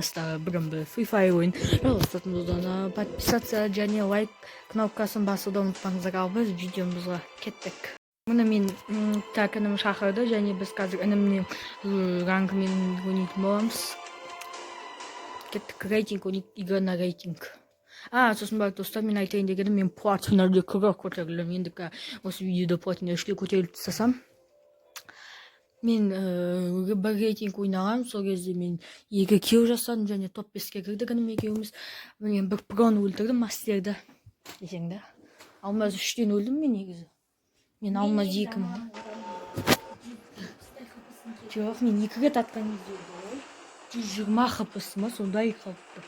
Бүгін Free Fire ойын жалғастыратын болсаңыз, подписаться және лайк кнопкасын басуды ұмытпаңыздар. Ал біз видеомызға кеттік. Мұны мен так, інім шақырды және біз қазір інімнің рангымен ойнайтын боламыз. Кеттік, рейтинг ойнайық, игра на рейтинг. А, сосын барып, достар, мен айтайын дегенім, мен платина 2-ге көтерілдім. Енді осы видеода платина 3-ке көтеріліп тастасам, мен бір рейтинг ойнағанмын. Сол кезде мен екі килл жасадым және топ 5-ке кірдік інім екеуміз. Мен бір проны өлтірдім, мастерді десең да. Алмаз 3-тен өлдім мен негізі. Мен алмаз 2-мін. Жоқ, мен екі рет атқан кезде өлді ғой. 120 хпсы ма, сондай қалыпты.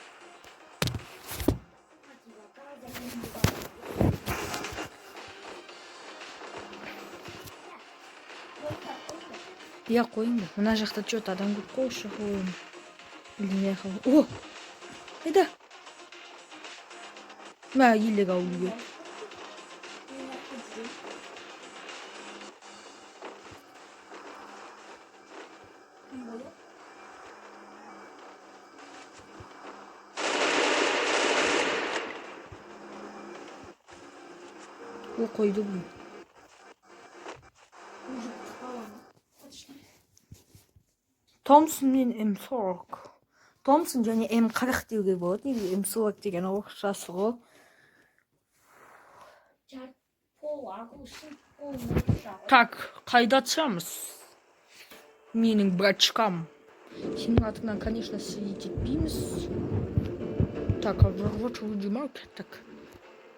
Иә, қойыңдар. Мына жақта че-то адам көп қой, осы жаққа қоямын. Білмей қалып. О! Қайда? Мә, елек алу керек. О, қойды бұл. Томпсон мен М40. Томпсон және М40 деуге болады. Негізі М40 деген орысшасы ғой. Так, қайда түсеміз? Менің братчикам. Сенің атыңнан, конечно, следить етпейміз. Так, а вот вроде кеттік.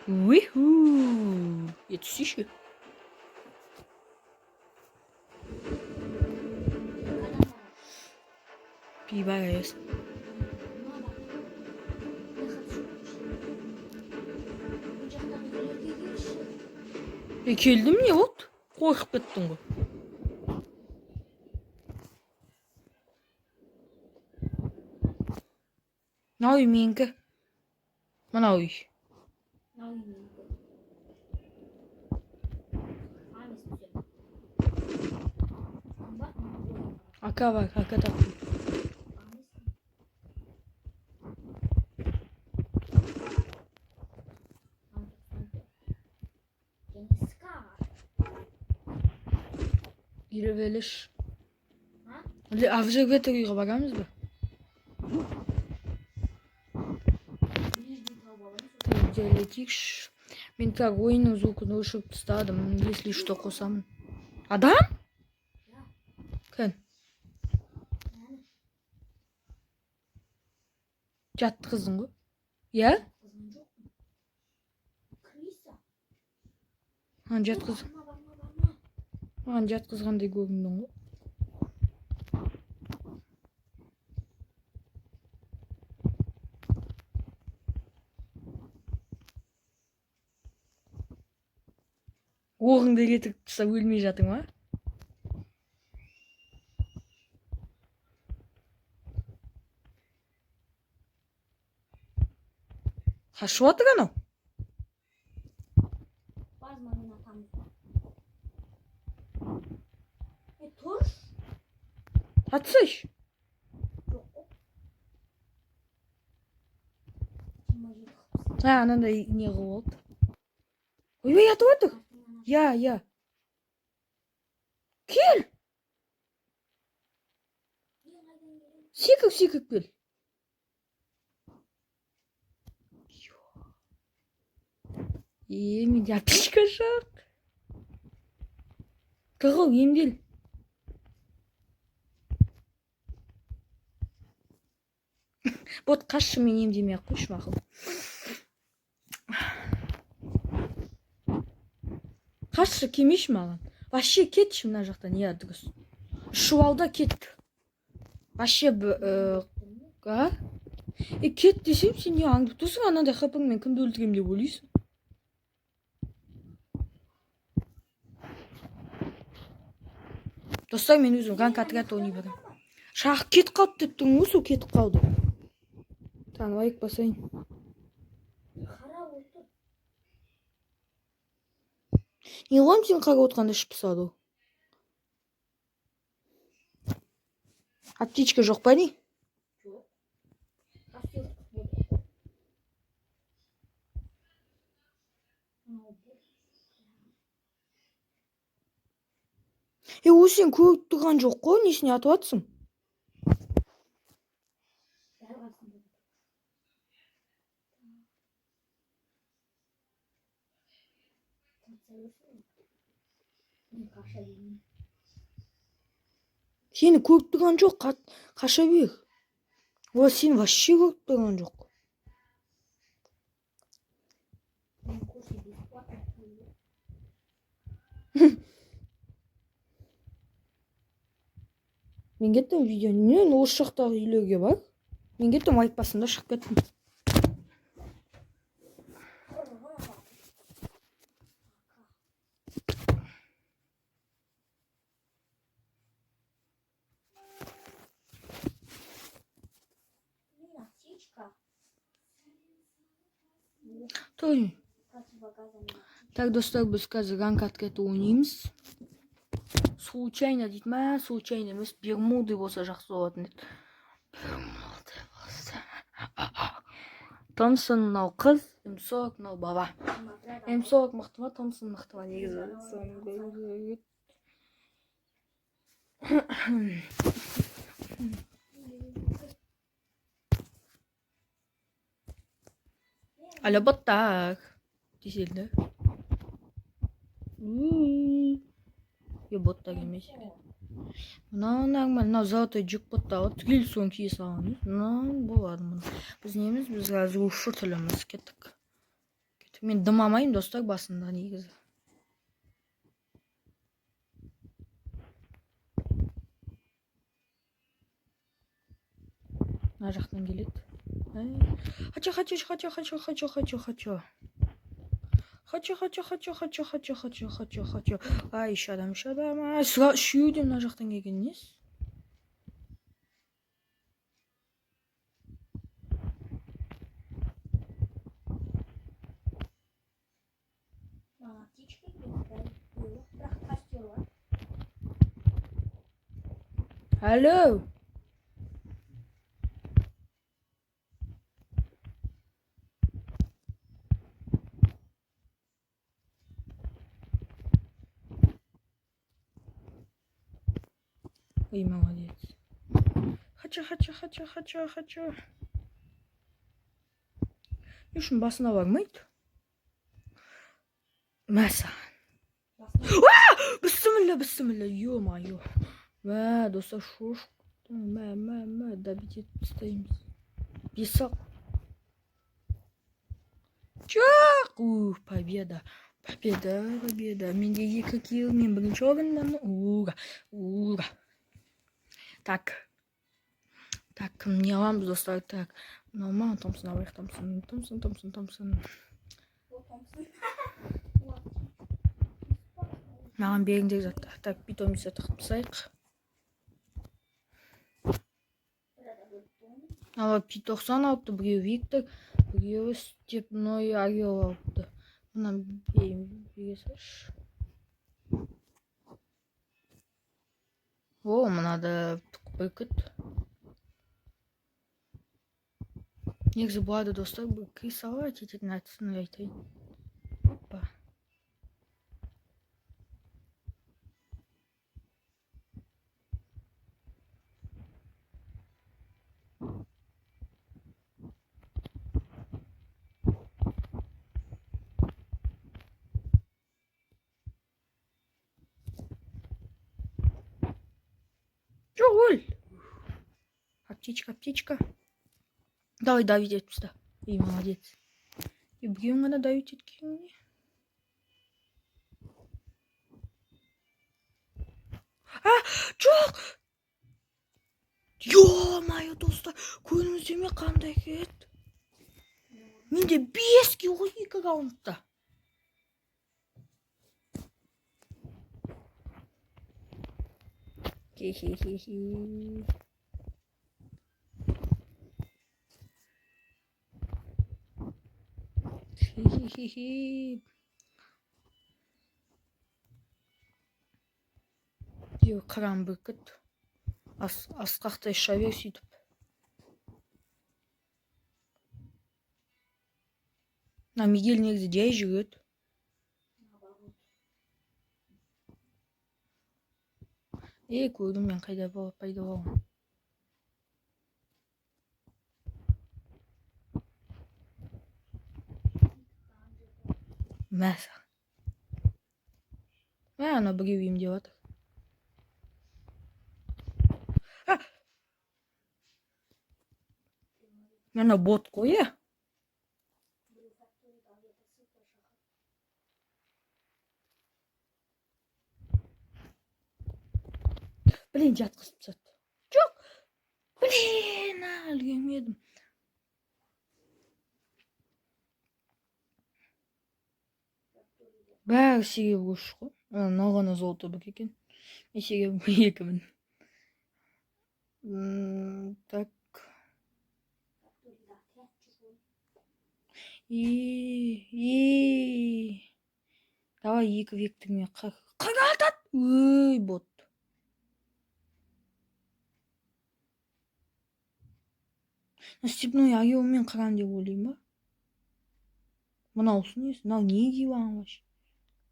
Уиху! Е, түсейші. Пибарес. Е, келдім, не болды? Қорқып кеттің ғой. Мынау үй менікі. Мынау үй. Ака бар, ака таптым. Елу. Обсерватор үйге барамыз ба? Летикші. Мен так ойынның звукын өшіріп тастадым. Если что, қосамын. Адам? Кім? Жатқыздың ғой. Иә? Маған жатқыз. Маған жатқызғандай көріндің ғой. Оғыңды кетіріп тастап өлмей жатыр ма? Қашып жатыр анау. Базмамен атамыз. Е, тұрш. Атсайшы. Жоқ қой. 27 қыпсың. А, анандай не қылып алды. Ойбай, атып жатыр. Иә, иә. Кел. Секір, секіріп кел. Е, менде аптечка жоқ. Тығыл, емдел. Вот қашшы, мен емдемей ақ қойшы, мақұл. Қашшы, келмеші маған. Вообще кетші мына жақтан, иә, дұрыс. Ұшып ал да кет. Вообще, а? Е, кет десем, сен не аңдып тұрсың? Анандай хпңмен кімді өлтіремін деп ойлайсың? Достар, мен өзім ранг отряд ойнай беремін. Шақ кетіп қалды деп тұрмын ғой, сол кетіп қалды. Таң, лайк басайын. Қарап отыр. Не қыламын, сен қарап отқанда ішіп пысады ғой. Аптечка жоқ па, не? Жоқ. Е, ол сені көріп тұрған жоқ қой, несіне атып жатсың? Дәл қасында. Тынса берсін. Мен қаша бермеймін. Сені көріп тұрған жоқ, қаша бер. Олар сені вообще көріп тұрған жоқ. Мен көрсе бесплатно қою. Мен кеттім видео. Не, осы жақтағы үйлерге бар. Мен кеттім, лайк басында шығып кеттім. Блин, аптечка. Той. Противогаза мен аптечка. Так, достар, біз қазір ранг открытый ойнаймыз. Случайно дейді ма? Случайно емес, Бермуды болса жақсы болатын еді. Бермуды болса. Томсон мынау қыз, М40 мынау бала. М40 мықты ма, Томсон мықты ма негізі? Соны көру керек. Алло, боттар. Деседі. Е, боттар емес екен. Мынау нормально, мынау золотой джекпоттағы түгел соны кие салған. Мынау болады мұны. Біз неміз, біз разрушителіміз. Кеттік. Кеттік. Мен дым алмаймын, достар, басында негізі. Мына жақтан келеді. Хочу, хочу, хочу, хочу, хочу, хочу, хочу. Хочу, хочу, хочу, хочу, хочу, хочу, хочу, хочу. Ай, үш адам, үш адам. Ай, үшеуі де мына жақтан келген несі? Маған аптечка керек, бәрі. Бірақ костер бар. Алло. Ой, молодец. Хочу, хочу, хочу, хочу, хочу. Не үшін басына бармайды? Мә саған. Бісміллә, бісміллә, ё-моё. Мә, достар, шошып кеттім. Мә, мә, мә, добить етіп тастаймыз. Бес ақ. Жоқ! Ух, победа. Победа, победа. Менде 2 килл, мен бірінші орындамын. Ура, ура. Так. Так, не аламыз, достар. Так, мынау ма? Томсон алайық, Томсон, Томсон, Томсон, Томсон. О, Томсон. Маған беріңдер заттар. Так, питомец тығып тастайық. Ала Пи-90 алыпты, біреуі Виктор, біреуі Степной Орел алыпты. Мына бере салшы. О, мынада бүркіт. Негізі болады, достар, бір рисовать ететін әдісін айтайын. Опа. Жоқ, өл. Аптечка, аптечка. Давай давить етіп таста. Ей, молодец. И біреуін ғана давить еткен не? А, жоқ! Ё-моё, достар, көрдіңіздер ме қандай хет? Менде 5 килл ғой 2 раундта. Хе-хе-хе-хе. Хе-хе-хе-хе. Е, қыран бүркіт. Асқақтай ұша бер сөйтіп. Мына Мигель негізі жай жүреді. Е, көрдім мен қайда пайда болған. Мә саған. Мә, ана біреу емдеп жатыр. А! Ана бот қой, иә? Біреу факторияда авиапосылка шақырды. Блин, жатқызып тастады. Жоқ. Блин, а, үлгермедім. Факторияда. Бәрі серебро үш қой. Мынау ғана золото бір екен. Мен серебро екімін. Так. Факторияда отряд жүр ғой. И, и. Давай екі вектормен қыр. Қыр атады. Өй, бот. Степной аюмен қыран деп ойлаймын ба? Мынаусы несі? Мынау не киіп алған вообще?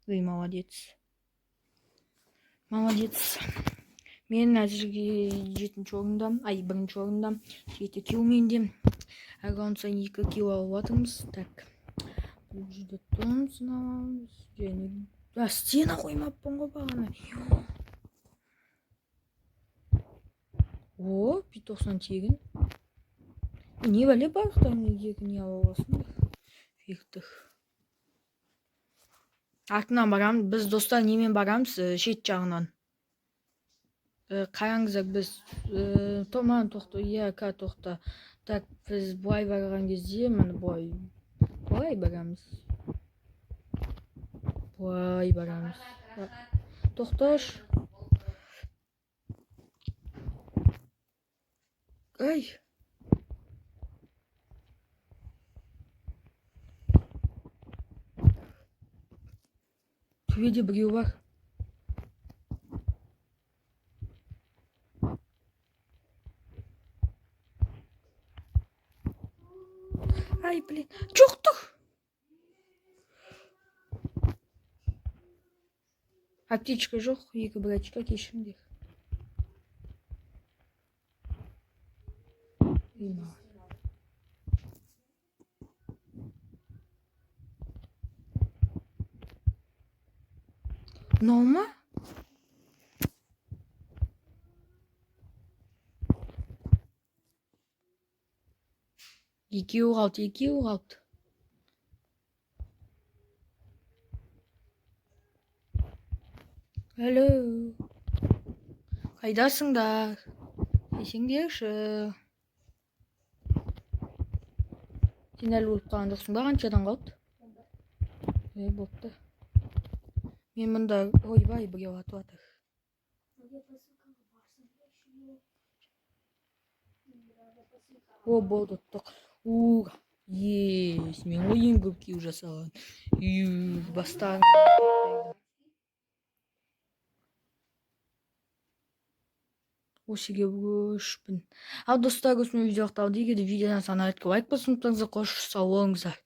Ой, молодец. Молодец. Мен әзірге жетінші орындамын. Ай, бірінші орындамын. 7 килл менде. Әр раунд сайын 2 килл алып жатырмыз. Так. Бұл жерде Томпсон аламыз. Және а, стена қоймаппын ғой бағана. О, P90 тегін. Не бәле, барлықтарың екі не алып аласыңдар? Вектор. Артынан барамыз. Біз, достар, немен барамыз? Шет жағынан. Қараңыздар, біз томан тоқта, иә, ка тоқта. Так, біз былай барған кезде, міне, былай. Былай барамыз. Былай барамыз. Тоқташ. Ай. Төбеде біреу бар. Ай, блин. Жоқ тұр. Аптечка жоқ, екі брачка, кешіріңдер. Ей, маған. Мынау ма? Екеуі қалды, екеуі қалды. Алло. Қайдасыңдар? Десеңдерші. Сен әлі өліп қалған жоқсың ба? Қаншадан қалды? 11. Е, болыпты. Мен мында, ойбай, біреу атып жатыр. Авиапосылкаға барсаңдаршы. Мен бір авиапосылкаға О, болды, ұттық. Ура. Есть. Мен ғой ең көп килл жасаған. Ю, бастарым. Осы үшпін. Ал, достар, осымен видео аяқталды. Егер де видеодан саған лайк басып ұмытпаңыздар. Қош, сау болыңыздар.